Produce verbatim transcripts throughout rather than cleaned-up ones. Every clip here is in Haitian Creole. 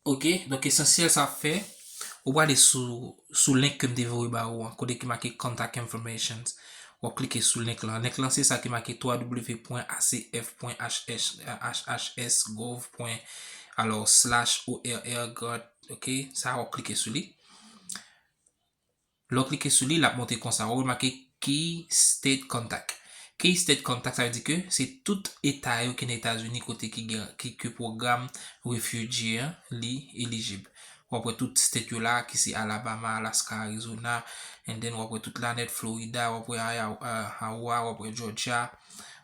Ok, donk esansyèl sa ap fè, ou prale sou, sou link ke m te voye ba ou an, kote ki make contact informations. W ap klike sou link lan. Link lan se sa ki make www.acf.hhsgov. Alò, slash org, ok, sa w ap klike sou li. Lè w klike sou li, l ap montre konsa. W ap remake Key State Contact. Key State Contact, sa vle di ke se tout eta yo ki nan Etazini kote ki gen, ki, ke pwogram refugee an, li elijib. W ap wè tout state yo la, ki se Alabama, Alaska, Arizona, and then w ap wè tout la nèt, Florida, w ap wè Iowa, w ap wè Georgia,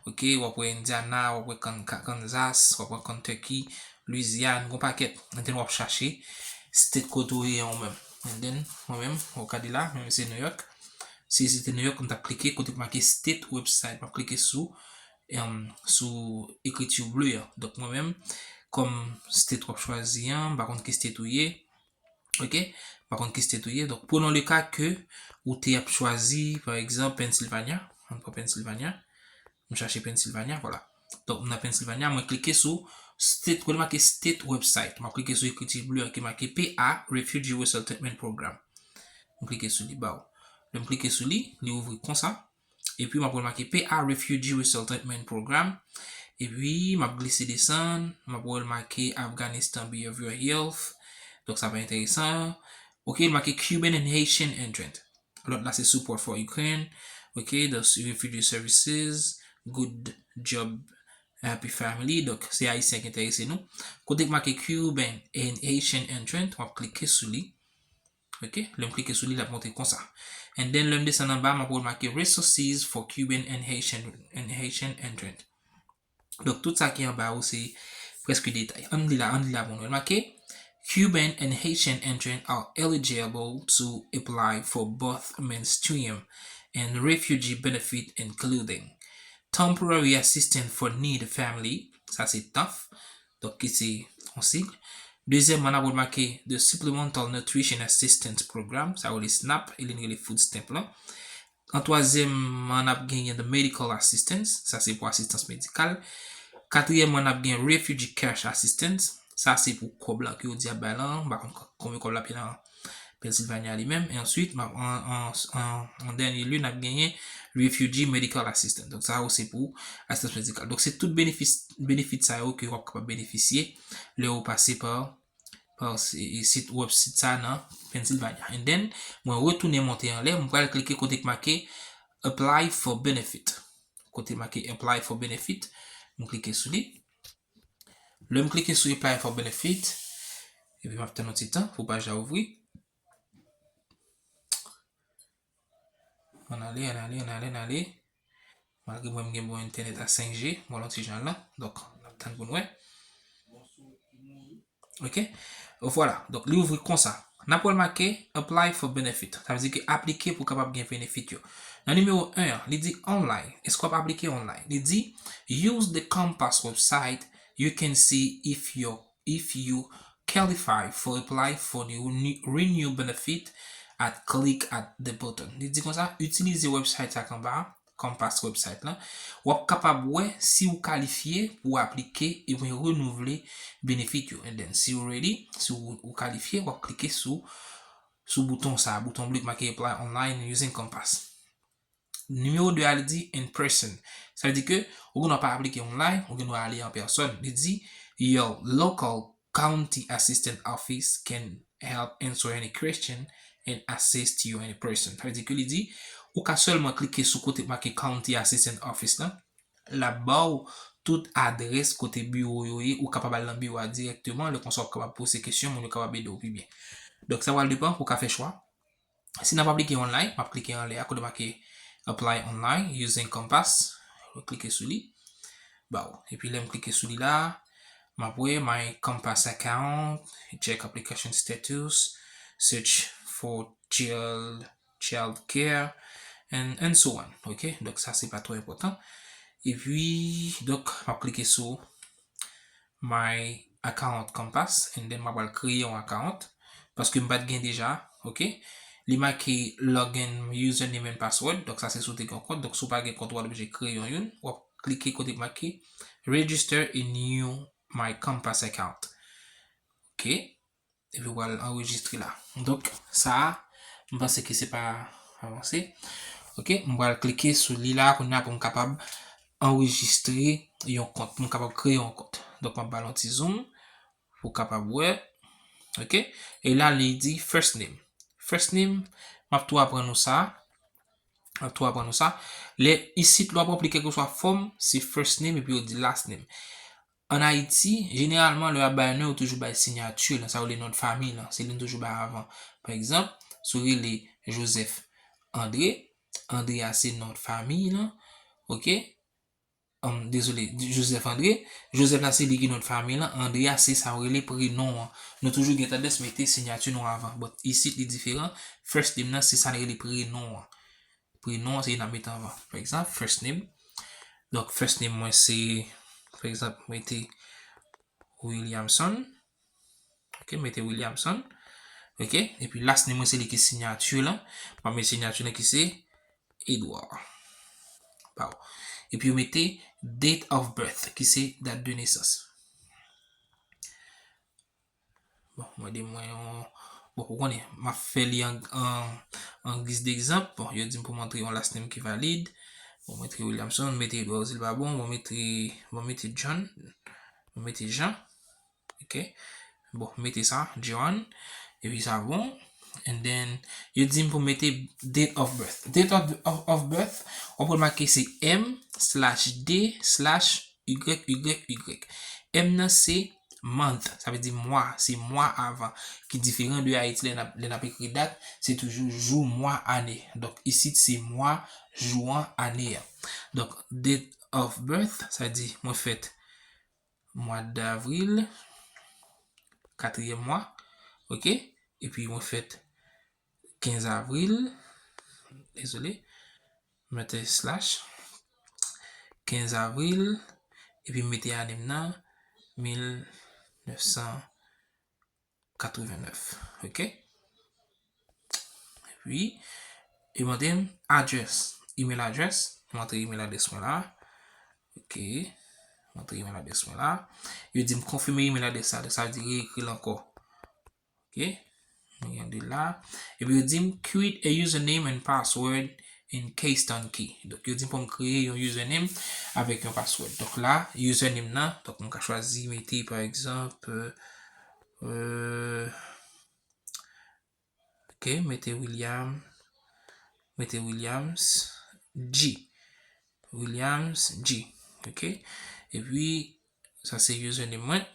ok, w ap wè Indiana, w ap wè Kan-, Ka-, Kansas, w ap wè Kentucky, Louisiane, gon pakèt. And then w ap chache state kote w ye an ou menm. And then, mwen menm, w ap gade la, mwen menm se New York. Si se te New York, m t ap klike kote ki make state website. M ap klike sou, em, sou ekriti ble an. Donk, mwen menm, kòm state w ap chwazi an, m pa konn ki state ou ye. Ok? M pa konn ki state ou ye. Donk, prenons le cas ke ou te ap chwazi, pa egzanp, Pennsylvania. Ann pran Pennsylvania. M chache Pennsylvania, vwala. Donk, m nan Pennsylvania, mwen klike sou state, kote make state website. Mwen klike sou ekriti ble an ki make P A Refugee Resettlement Program. Mwen klike sou li, baw. Lè m klike sou li, li ouvri konsa. Epi, m ap wè make P A Refugee Resettlement Program. Epi, m ap glise desann, m ap wè make Afghanistan Behavioral Health. Donk, sa pa enteresan. Ok, l make Cuban and Haitian Entrant. Lòt la se Support for Ukraine, ok, the Refugee Services, Good Job, Happy Family. Donk, se Ayisyen ki enterese nou. Kote k make Cuban and Haitian Entrant, w ap klike sou li. Ok, lè m klike sou li, l ap montre konsa. And then, lè m desann anba, m ap wè make Resources for Cuban and Haitian, and Haitian Entrant. Donk, tout sa ki anba yo se prèske detay. Ann li la, ann li la pou nou. L make, Cuban and Haitian entrants are eligible to apply for both mainstream and refugee benefit, including temporary assistance for needy family, sa se TANF, donk ki se yon sig. Dezyèmman, n ap wè make the Supplemental Nutrition Assistance Program, sa rele snap, e li rele food stamp lan. An twazyèmman, n ap genyen the medical assistance, sa se pou asistans medikal. Katriyèmman, n ap gen refugee cash assistance, sa se pou kòb la ke yo di ap bay lan, m pa konn konbyen kòb la ap ye nan Pennsylvania li menm. E answit, an, an, an, an dènye lye, n ap genyen refugee medical assistance. Donk, sa yo se pou asistans medikal. Donk, se tout benefis, benefit sa yo ke w ap kapab benefisye lè w pase pa pa sit, website sa nan Pennsylvania. And then, mwen retounen monte anlè, mwen pral klike kote k make Apply for Benefit. Kote make Apply for Benefit, mwen klike sou li. Lè m klike sou Apply for Benefit, epi m ap tann yon ti tan pou paj la ouvri. Ann ale, ann ale, ann ale, ann ale. Malgre mwen m gen bon entènèt a senk G, mwen l on ti jan lan. Donk, n ap tann pou n wè. Ok? Vwala. Donk, li ouvri konsa. N ap wè l make Apply for Benefit. Sa vle di ke aplike pou w kapab gen benefit yo. Nan nimewo en an, li di online. Èske w ap aplike online? Li di, Use the Compass website, you can see if your, if you qualify for apply for the renew, renew benefit at click at the button. Li di konsa, itilize website sa k anba a, Compass website lan. W ap kapab wè si w kalifye pou w aplike ebyen renouvle benefit yo. And then, si w ready, si w, w kalifye, w ap klike sou, sou bouton sa, bouton ble k make Apply Online Using Compass. Nimewo de a, li di in person. Sa vle di ke ou gen dwa pa aplike online, ou gen dwa ale an pèsòn. Li di, Your local county assistant office can help answer any question and assist you in person. Sa vle di ke li di, ou ka sèlman klike sou kote k make county assistant office lan, l ap ba w tout adrès kote biwo yo ye, ou kapab al nan biwo a dirèkteman, lè konsa w ap kapab poze kesyon, moun yo kapab ede w pi byen. Donk, sa pral depann, ou ka fè chwa. Si n ap aplike online, m ap klike anlè a, kote make Apply Online Using Compass. Mwen klike sou li. Baw. Epi lè m klike sou li la, m ap wè My Compass Account, Check Application Status, Search for Child, Child Care, and, and so on. Ok? Donk, sa se pa twò enpòtan. Epi, donk, m ap klike sou My Account Compass, and then m ap al kreye yon account, paske m pa t gen deja, ok? Li make login username and password, donk sa se si w te gen yon kont, donk si w pa gen kont, w oblije kreye yon youn, w ap klike kote k make Register a new My Compass account. Ok. epi w pral anrejistre la. Donk, sa a, m panse ke se pa avanse. Ok, m pral klike sou li la kounye a pou m kapab anrejistre yon kont, pou m kapab kreye yon kont. Donk, m ap ba l yon ti zoom pou w kapab wè. Ok, e la, li di first name. First name, m ap tou aprann nou sa. M ap tou aprann nou sa. Lè isit, lè w ap ranpli kèlkeswa fòm, se first name epi yo di last name. Ann Ayiti, jeneralman, lè y ap bay non, yo toujou bay siyati lan, sa yo rele non de fanmi lan, se li n toujou bay avan. Pa egzanp, si w rele Joseph André, André a se non de fanmi lan, ok? Anm, dezole, Joseph André, Joseph la se li ki non de fanmi lan, André a se sa yo rele prenon an. Nou toujou gen tandans mete siyati nou avan, but isit li diferan, first name nan se sa n rele prenon an. Prenon an se li n ap mete anvan. Pa egzanp, first name. Donk, first name mwen se, pa egzanp, mete Williamson. Ok, mete Williamson. Ok, epi last name mwen se li ki siyati lan. M ap mete siyati lan ki se Edouard. Pardon. Epi yo mete date of birth, ki se dat de nesans. Bon, mwen de mwen yon, bon, ou konnen, m ap fè li an, an, an giz degzanp. Bon, yo di m pou m antre yon last name ki valid. Bon, mwen antre Williamson, mete Edouard, si l pa bon, bon, mete, bon, mete John, bon, mete Jean. Ok. Bon, mete sa, Joan. Epi sa bon. And then, yo di m pou mete date of birth. Date of, of, of birth, ou pral make se M slash D slash Y Y Y. M nan se month, sa vle di mwa, se mwa avan, ki diferan de Ayiti lè n ap, lè n ap ekri dat, se toujou jou, mwa, ane. Donk, isit se mwa, jou an, ane an. Donk, date of birth, sa di mwen fèt mwa davril, katriyèm mwa, ok? Epi mwen fèt kenz avril, dezole, mete slash, kenz avril, epi mete ane m nan, mil nèf san katrevennèf, ok? Epi, li mande m address, email address, m antre email address mwen la, ok? M antre email address mwen la. Yo di m konfime email address la, donk sa vle di reekri l ankò. Ok, mwen gen de la. Epi yo di m create a username and password in Keyston Key. Donk, yo di m pou m kreye yon username avèk yon password. Donk la, username nan, donk mwen ka chwazi mete, pa egzanp, euh, ok, mete William, mete Williams G. Williams G. Ok, epi, sa se username mwen.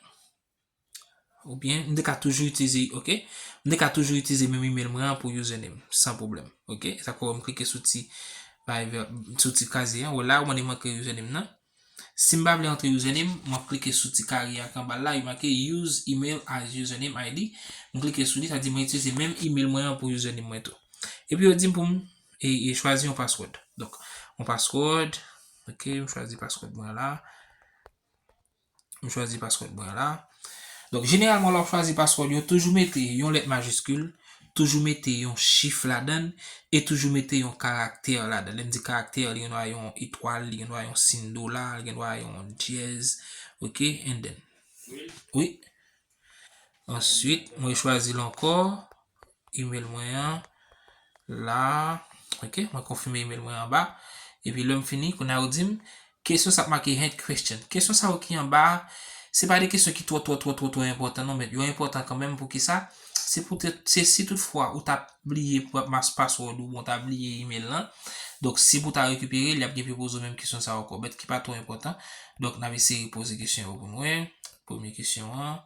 Oubyen, m te ka toujou itilize, ok? M te ka toujou itilize menm email mwen an pou username, san pwoblèm, ok? Sa fè m klike sou ti, sou ti kazye an, wè la, ou mande mwen kreye username nan. Si m pa vle antre username, m ap klike sou ti kare a k anba la, yo make use email as username I D. M klike sou li, sa di mwen itilize menm email mwen an pou username mwen tou. Epi yo di m pou m e, e chwazi yon password. Donk, yon password, ok, m chwazi password mwen la. M chwazi password mwen la. Donk, jeneralman, lè w ap chwazi password yo, toujou mete yon lèt majiskil, toujou mete yon chif ladan l, e toujou mete yon karaktè ladan l. Lè m di karaktè, li gen dwa yon etwal, li gen dwa yon siy dola, li gen dwa yon dyèz. Ok, and then. Wi. Answit, mwen chwazi l ankò. Email mwen an. La. Ok, mwen konfime email mwen anba. Epi lè m fini, kounye a yo di m, kesyon sa ap make hint question. Kesyon sa yo ki anba a, se pa de kesyon ki twò, twò, twò, twò, twò enpòtan non, men yo enpòtan kanmenm. Poukisa? Se poutèt, se si toutfwa ou ta bliye pa-, mas-, password ou, ou ta bliye email lan. Donk, si pou ta rekipere l, y ap gen pou yo poze w menm kesyon sa yo ankò. But ki pa twò enpòtan. Donk, n ap eseye poze kesyon yo pou nou wè. Premye kesyon an.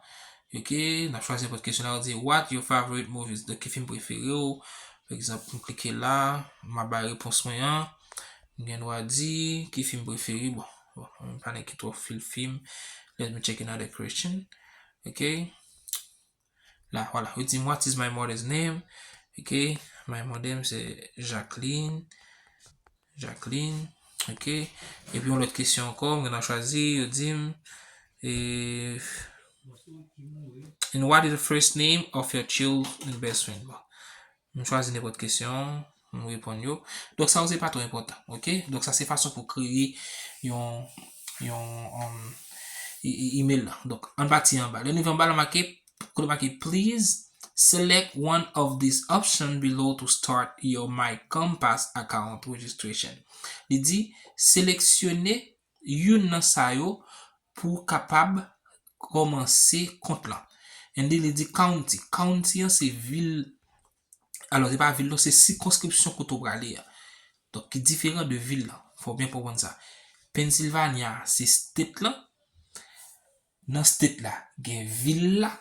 Ok, n ap chwazi nenpòt kesyon la, yo di, what your favorite movies? Donk, ki fim prefere w? Pa egzanp, m klike la, m a bay repons mwen an. M gen dwa di, ki fim prefere? Bon, bon, mwen pa nèg ki twò fil fim. Let me check another question. Ok. La, vwala. Yo di m, what is my mother's name? Ok, my mother name se Jacqueline. Jacqueline. Ok. Epi yon lòt kesyon ankò, m gen dwa chwazi, yo di m, e, and what is the first name of your childhood best friend? Bon. M chwazi nenpòt kesyon, m reponn yo. Donk, sa yo se pa twò enpòtan, ok? Donk, sa se fason pou kreye yon, yon, um, e, e, email la. Donk, ann pati anba. Lè n rive anba la, make, Li make, "Please select one of these options below to start your My Compass account registration." Li di, seleksyone youn nan sa yo pou w kapab kòmanse kont lan. And then li di county. County an se vil, alò, se pa vil non, se sikonskripsyon kote w prale a. Donk, ki diferan de vil lan. Fò w byen konprann sa. Pennsylvania se state lan. Nan state la, gen vil la.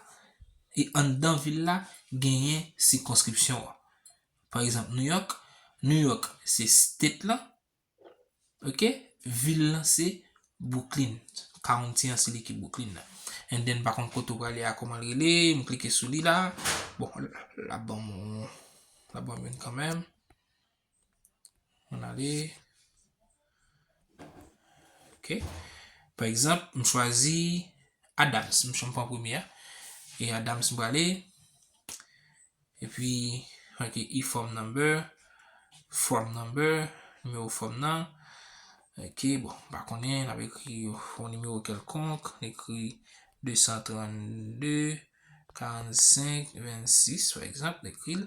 E anndan vil la, genyen sikonskripsyon an. Pa egzanp, New York. New York se state lan. Ok? Vil lan se Brooklyn. County an se li ki Brooklyn la. And then, pa konn kote w prale a, kòman l rele, m klike sou li la. Bon, l ap ban m, l ap ban m youn kanmenm. Ann ale. Ok. Pa egzanp, m chwazi Adams. M chwazi pran premye a. E Adams m prale. Epi, ok, e-form number, form number, nimewo fòm nan. Ok, bon, m pa konnen, n ap ekri yon nimewo kèlkonk, n ekri de san trannde, karannsenk, vennsis, pa egzanp, n ekri l.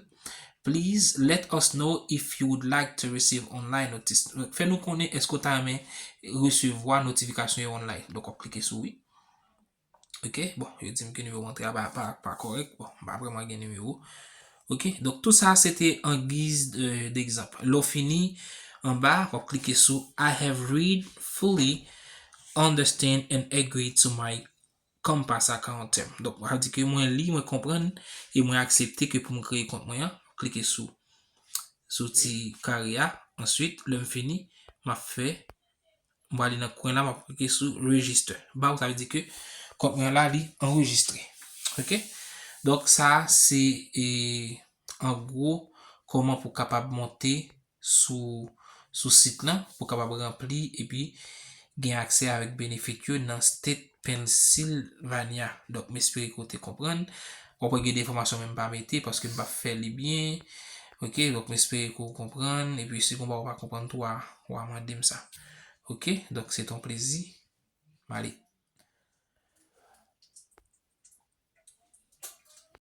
Please let us know if you would like to receive online notice. Fè nou konnen èske w ta renmen resevwa notifikasyon yo online. Donk, w ap klike sou wi. Ok, bon, yo di m ke nimewo antre a pa, pa, pa kòrèk. Bon, m pa vrèman gen nimewo. Ok, donk tout sa se te an giz de, degzanp. Lè w fini, anba, w ap klike sou "I have read fully, understand and agree to my Compass account term." Donk, sa vle di ke mwen li, mwen konprann, e mwen aksepte ke pou m kreye kont mwen an, klike sou, sou ti kare a. Answit, lè m fini, m ap fè, m prale nan kwen la, m ap klike sou register. Ba ou, sa vle di ke kont mwen la, li anrejistre. Ok? Donk, sa, se, e, an gwo, kòman pou kapab monte sou, sou sit lan, pou kapab ranpli epi gen aksè avèk benefit yo nan state Pennsylvania. Donk, m espere ke w te konprann. W ap wè gen de enfòmasyon menm pa mete paske m pa fè li byen. Ok, donk m espere ke w konprann. Epi si gon bagay w pa konprann tou, w a, w a mande m sa. Ok, donk se te yon plezi. M ale.